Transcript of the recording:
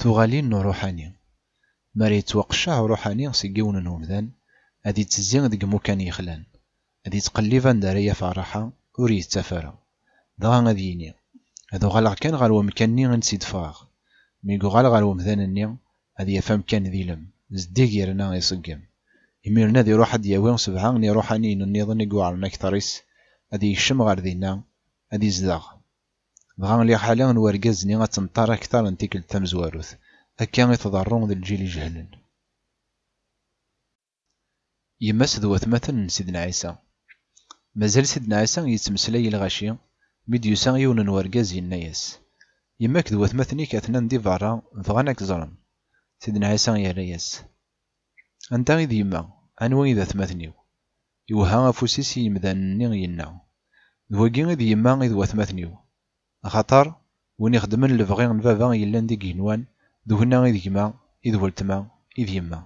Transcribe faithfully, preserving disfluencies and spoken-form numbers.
Tuɣalin n uṛuḥani. Mi ara yettwaqecceɛ uṛuḥani seg yiwen n umdan, ad ittezzi deg imukan yexlan, ad ittqellib anda ara yaf ṛṛaḥa, ur yettaf ara. Dɣa ad yini: "Ad uɣaleɣ kan ɣer wemkan-nni i d-ffɣeɣ." Mi yuɣal ɣer wemdan-nni, ad yaf amkan d ilem, zeddig yerna iṣeggem. Imiren ad iruḥ ad d-yawi sebɛa n iṛuḥaniyen nniḍen i iweɛṛen akteṛ-is, ad yekcem ɣer dinna, ad izdeɣ. Dɣa liḥala n wergaz-nni ad tenṭer akteṛ n tikkelt tamezwarut. Akka i tḍerru d lǧil ijehlen. Yemma-s d watmaten n Sidna Ɛisa. Mazal Sidna Ɛisa yettmeslay i lɣaci, mi d-yusa yiwen n wergaz yenna-yas: "Yemma-k d watmaten-ik atnan di beṛṛa, bɣan ad k-ẓren." Sidna Ɛisa yerra-yas: "Anta i d yemma? Anwa i d atmaten-iw?" Iwehha afus-is i yimdanen-nni, yenna: "D wagi i d yemma i d watmaten-iw. Axaṭer win ixeddmen lebɣi n Baba yellan deg igenwan, d winna i d gma, i d weltma, i d yemma."